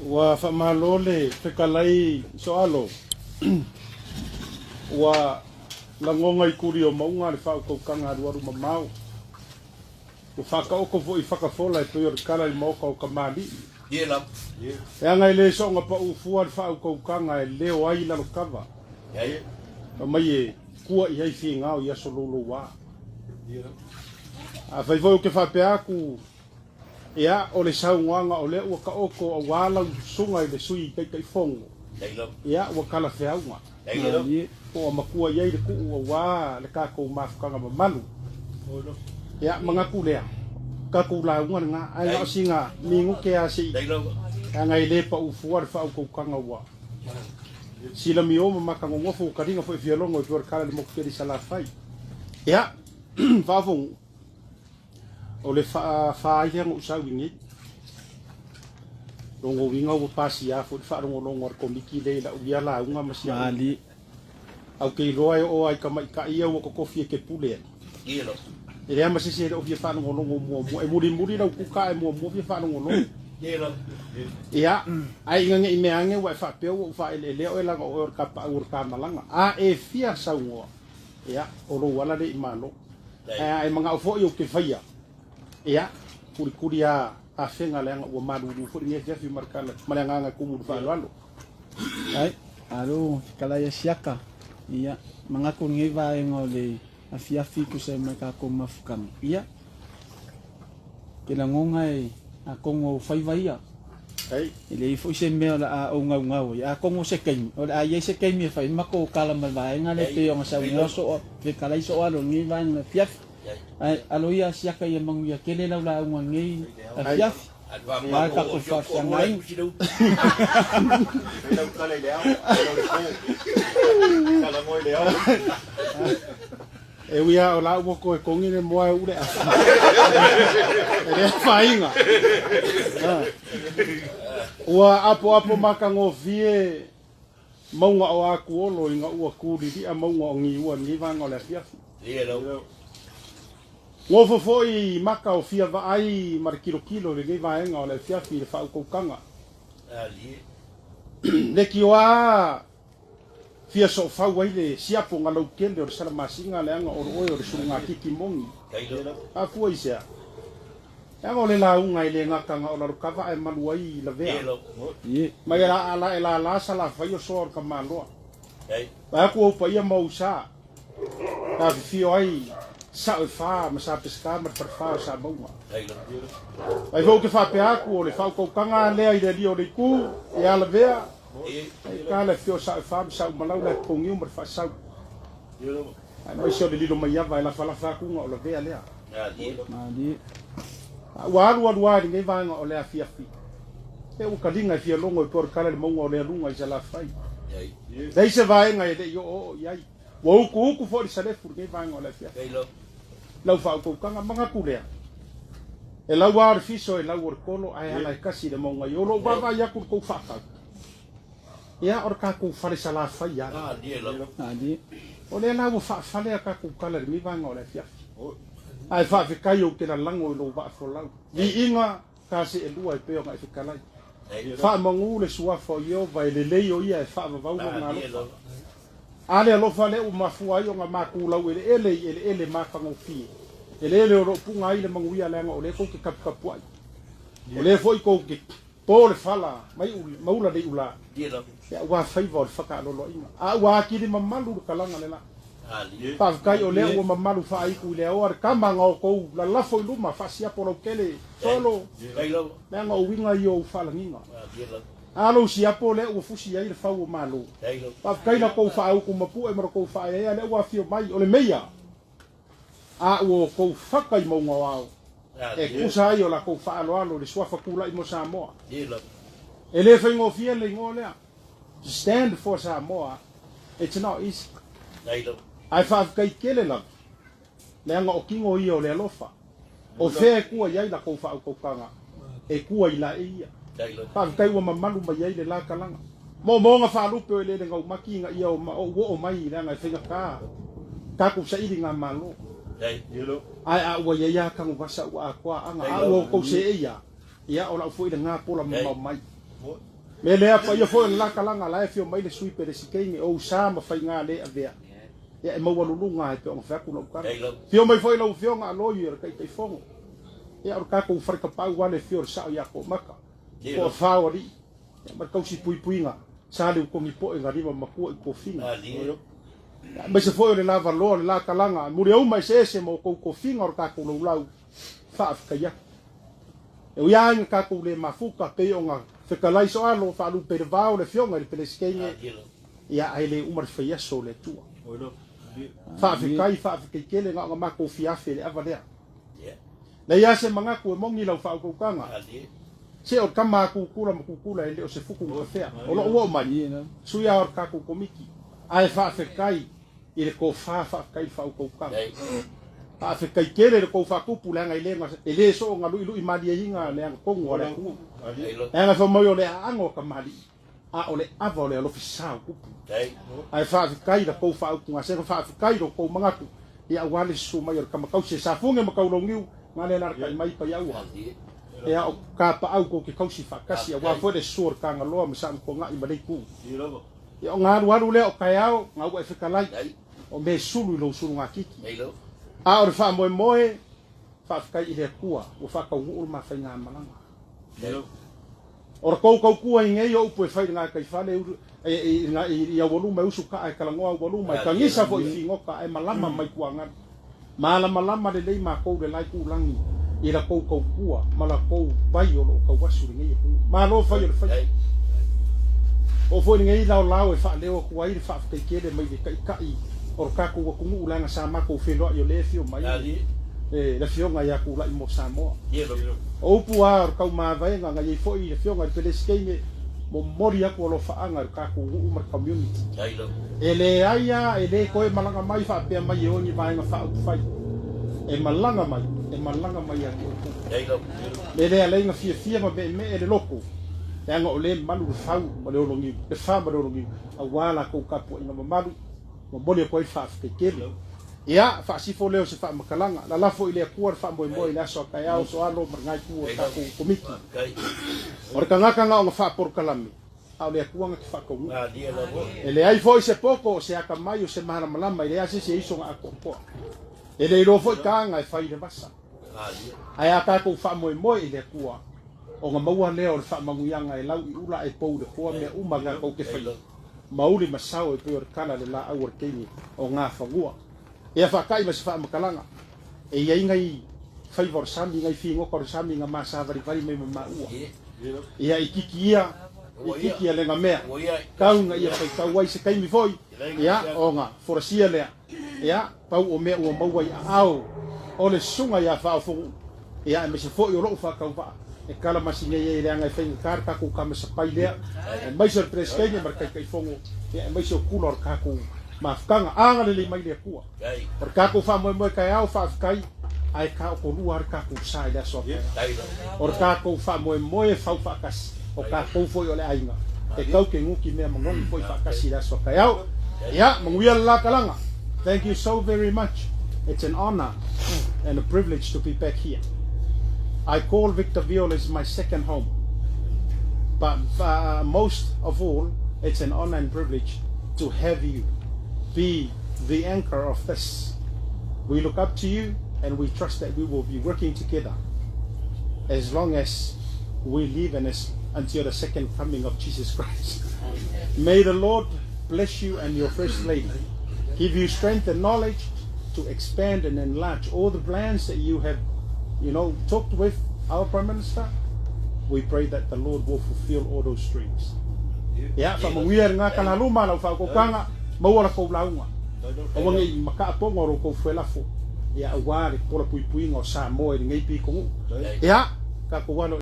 Ua faamalo le fetalai Soalo, ua lagoga i tuli o mauga le faautautaga alualu mamao. Ua faataoto foi i fatafola e pei o le tala i le maota o tamalii. Leaga e le soona pau fua le faautautaga e leo ai lalokava, fai mai e tua i ai figao i aso louloua. Afai foi ou te faapea atu, Ia, o le saunoaga o lea ua taoto aua lau susuga i le Sui Taitaifono, ia, ua talafeauga. Po ua matua i ai le tuu aua le tatou mafutaga mamalu. Ia, manatu lea, tatou lauga lena, ae na o sina minute lava se i, leaga e le pau fua le faautautaga ua silamio ma matanonofo ua taliga foi fialogo i pei o le tala i le motu tele i Salafai. Ia, faafofoga. O le faa ai lea na ou sau i nei. Lona uiga ua pasia foi le faalogologo a le Komiti lea i lau ia lauga ma si au. Ae ou te iloa e oo lava i tamaitai ia ua totofi e te pule ai. E leai ma se isi e le o fia faalogologo muamua. E mulimuli lau kuka ae muamua fia faalogologo. Ia, ae ina ne i mea ane ua e faapea ua ou faaeleelea oe leaga o oe o le tapaau o le ta malaga. A e fia saunoa, ia, o lou ala lea i Malo. Ae a e manao foi ou te faia, ia, kulikuli a afega leaga ua malulu foi lenei afiafi ma le tala, ma le agaga e tumu i le faaaloalo. Ai, alo fetalai a siaka, ia, manatu lenei vaega o le afiafi tusa ai ma le tatou mafutaga, ia, Te lagona e atonu o ou faiva ia. E leai foi se mea o le a ou naunau ai. Atonu o se taimi, o le a i ai se taimi e fai ai matou tala ma le vaega lea e pei ona saunoa soo, fetalai soo alo i lenei vaega o le afiafi. Ae alo ia siaka ia manuia tele lau lauga i lenei afiafi. Aua le tatou faafeagaiga. E ui lava o la ua toe togi le moa e ule afi. E le afaina. Ua apoapo matagofie mauga o Atuolo ina ua tulilia mauga o Niua i lenei vaega o le afiafi. Nofo foi maka o fia vaai ma le tilotilo i lenei vaega o le afiafi i le faautautaga. Leitioa Fia soofau ai le siapo ga lautele o le salamasina leaga o oe o le sulugatiti moni. A fua i sea? Leaga o le lauga e le gata ga o lalokava ae malu ai lavea. Mai a la e lala Salafai o soa o le tamaloa. Vae atu ou paia ma ou sa. Na afifio ai sao e fa ma Sa Peseta ma le falefa o Samauga. Vai foi ou te faapea atu o le faautautaga lea i le alii o le itu ia Lavea. Ai ka le afio o Sao e fa ma Saumalau le atotogiu ma le faasau. Aemaise o le lilo mai ava e lafalafa atu ga o Lavea lea. A ua alu alu lava i lenei vaega o le afiafi. E ua taliga e fia logo e pei o le tala i le mauga o Lealuga i Salafai. Leai se vaega e le i oooo i ai. Ua utuutu foi le salefu i lenei vaega o le afiafi. Lau faautautaga, manatu lea, e lau lava o le fiso, e lau o le kolo, ae ala e kasi i le mauga i o lou vaavaai atu i le tou faatau. Ia, o le tatou fale Salafai lava. O lea la ua faafale a tatou tala i lenei vaega o le afiafi. Ae faafetai ou te lalago i lou vaa folau. Viiga ta seelua e pei ona e fetalai. Faamanu le suafa o Ieova, e lelei o ia e faavavau lona alofa. A le alofa lea ua mafua ai ona matou laueleele i eleele matagofie, eleele o lo o puna ai le manuia leaga o lea tou te taputapuai. O lea foi tou te po le fala mai maula le iula, ia aua faiva o le fataaloloaiga. A ua atili mamalu le talaga le la. Faafetai o lea ua mamalu faaitu i le aoa le tama na outou lalafo i luma faasiapo lautele solo leaga o uiga ia o ou faalagiga. A lou siapo lea ua fusi ai le fau o Malo. Faafetai la tou faautu mapue ma la tou faaeaea lea ua afio mai o le meia a ua outou fata i mauga o ao e tusa ai o la tou faaaloalo i le suafa tulai mo Samoa. E le faigofie le igoa lea. To stand for Samoa, it's not easy. Ae faafetai tele lava, leaga o tino ia o le alofa. O fea e tua i ai la tou faautautaga? E tua i laei ia. Faafetai ua mamalu mai ai le la talaga. Moomooga faalupe o eleele gaumati ina ia ou oo mai leaga e faigata tatou sailigamalo. Ae a ua i ai a Tanuvasa ua atoa aga, a ua outou seei a, ia o lau foi lena pola mamao mai. Me lea paia foi o le la kalaga la e afio mai le Sui Peresetene o ou sa ma faiga le avea ia e maualuluga ai pei ona fai atu lau tala. Afio mai foi lau Afioga a Loio le Taitaifono, ia o le tatou faletapau a le afio o le Sao ia Toomata, toafa o alii, ia ma le tausi puipuiga sa le utogi poe na lima matua i tofiga. Ia aemaise foi o le lavaloa o le la talaga muliauma eseese ma outou tofiga o le tatou laulau faafetai atu. E ui lava ina tatou le mafuta pei ona fetalai soalo faalupe i le vao le Afioga i le Peresetene, ia ae le uma le faiaso o le Atua. Faafetai, faafetai tele na ona matou fiafe i le ava lea. Leai lava se manatu e moni lau faautautaga, se o le tama a Tutula ma Tutula e le o se futu na tafea. O lou oo mai, sui lava o le tatou Komiti, ae faafetai i le tofa, faafetai i le faautautaga. Faafetai tele i le tou faatupu leaga e le e le soona luilui malieina le agatonu a le atunuu. Leaga fai mai o le aano o tamalii, a o le ava o le alofi sa o tupu. Ae faafetai i la tou faautugasega, faafetai i lo tou manatu, ia aua le susu mai o le tama tausi e Safune ma Taulauniu, na lea e alalatai mai Paiaua. Ia o tapaau tou te tausi faatasi aua foi le susu o le Tagaloa ma Samutuanai ma Leitu. Ia ona alualu lea o taeao, na ua e fetalai, o mea e sulu i lou sulugatiti. A o le faamoemoe, faafetai i le Atua ua faataunuu le ma faigamalaga. O le tou tautua i nei o upu e fai i le gataifale i aualuma e usu kaa e talanoa aualuma e tagisa foi i figota ae malama mai tuagalu. Malamalama lelei matou le la itulagi i la tou tautua ma la tou vai o lo o tauasu i lenei atunuu. Malo fai o le faiva. Oo foi lenei laolao e faaleo atu ai le faafetai tele mai le Taitai o le tatou atunuu leaga sa matou feiloai o lea e afio mai le Afioga ia Tulai mo Samoa. O upu a o le taumavaega na i ai foi le Afioga i le Peresetene, momoli atu alofaaga i le tatou nuu ma le community. E leai a, e le toe malaga mai faapea mai e o ni vaega faaupufai. E malaga mai, e malaga mai ia te outou. Me lea alai na fiafia ma meemee le loto, leaga o lea e malu le fau ma le ologiu, le fa ma le ologiu, aua latou tapuaiga mamalu, momoli atu ai le faafetai tele. Ia, faasifo lea o se faamatalaga, lalafo i le Atua le faamoemoe i le aso a taeao, soalo ma lena itu o le tatou Komiti. O le tagata na ona faapolokalame, a o le Atua na te faataunuu. E leai foi se poto o se atamai o se malamalama, e leai lava se isi e iso na atoatoa. E le iloa foi taga e fai i le vasa. Ae a tatou faamoemoe i le Atua, ona maua lea o le faamanuiaga e lau i ula ae pou i le toa mea uma na tou te faia. Mauli ma sao e pei o le tala le laau o le teine o Gafanua. Ia faata'i ma se faamatalaga, e i ai nai faiva o le sami, nai figota o le sami na ma savalivali mai ma maua. Ia i kiki ia, i kiki ia lega mea, tau na ia faitau ai se taimi foi, ia ona folasia lea, ia pau o mea ua maua i aao o le susuga ia Faaofogu'u, ia aemaise foi o lo'u faatauvaa e tala masinei ai leaga e faigata le tatou kamasapai lea, aemaise o le Peresetene ma le Taitaifono, ia aemaise o kula o le tatou mafutaga. Agalelei mai le Atua. O le tatou faamoemoe taeao, faafetai, ae taotolua lava le tatou sa i le aso a taeao. O le tatou faamoemoe e fau faatasi, o tatou foi o le aiga, e tau ke guti mea manogi foi faatasi i le aso a taeao. Ia, manuia le la talaga. Thank you so very much. It's an honor and a privilege to be back here. I call Victorville as my second home. But most of all, it's an honor and privilege to have you be the anchor of this. We look up to you and we trust that we will be working together as long as we live and as until the second coming of Jesus Christ. May the Lord bless you and your first lady, give you strength and knowledge to expand and enlarge all the plans that you have, talked with our Prime Minister. We pray that the Lord will fulfill all those dreams. Ia, faamanuia i lena talaluma lau faautautaga, maua la tou lauga. Aua ne i makaapoga o lo outou fuelafo, ia aua le pola puipuiga o Samoa i lenei pitonuu. Ia, tatou alo.